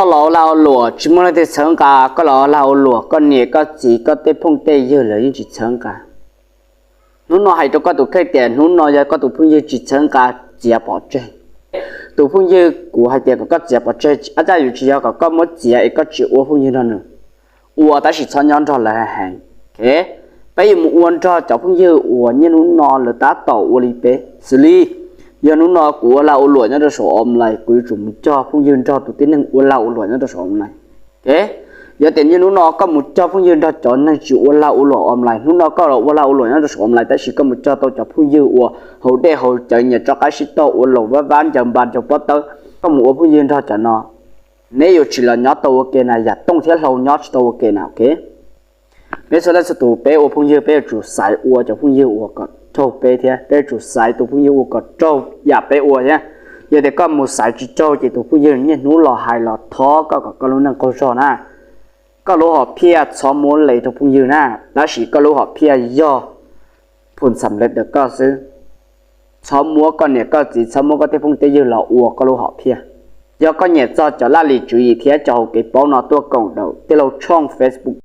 Koj los ua lag ua luam tsis muaj leej twg txhawb nqa, koj los ua lag ua luam, koj niam koj txiv koj tej phooj tej ywg lawv yeej tsis txhawb nqa. Hnub no hais rau koj tus kheej tias hnub no yog koj tus phooj ywg tsis txhawb nqa, txiav pov tseg. Tus phooj ywg kuv hais tias kom koj txiav pov tseg, ab caj yuav tsis yog kom koj muab txiav es koj tsis ua phooj ywg nrog nws. Ua tab sis txhob nyob nrog lawv heev. Peb yuav mus ua nrog cov phooj ywg uas niaj hnub no lawv tab tom ua li peb. Xws li yog hnub no kuv ua lag ua luam nyob rau saum online, kuv yuav tsum mus cog phooj ywg nrog tus tib neeg ua lag ua luam nyob rau saum online. Yog tias niaj hnub no koj mus cog phooj ywg nrog cov neeg tsis ua lag ua luam online, hnub no koj los ua lag ua luam nyob rau saum online tab sis koj mus cog tau cov phooj ywg uas haus dej haus cawv, nyiam tso qaib sib tog, ua laus vab vab, ncaws npas ncaws pob tawb, koj mus ua phooj ywg nrog cov no, neb yuav tsis los nyob tau ua ke na, yam Tooj thiab Hlau nyob tsis tau ua ke na, ok? Peb txhua leej txhua tus peb ua phooj ywg peb yuav tsum xaiv ua cov phooj ywg uas kom raug peb thiab peb yuav tsum xaiv tus phooj ywg uas kom raug yam peb ua thiab. Yog tias koj mus xaiv tsis raug ces tus phooj ywg niaj hnub los hais los thov koj kom koj lub neej qaug zog na. Koj lub hom phiaj txhob muab le rau phooj ywg na, tab sis koj lub hom phiaj yog phum xam lawv ntawm koj xwb. Txhob muab koj niam koj txiv, txhob muab koj tej phooj tej ywg los ua koj lub hom phiaj. Yog koj nyiam txog cov laj lim tswv yim thiab cov hauv kev paub no tuaj koom daws tij laug tshooj Facebook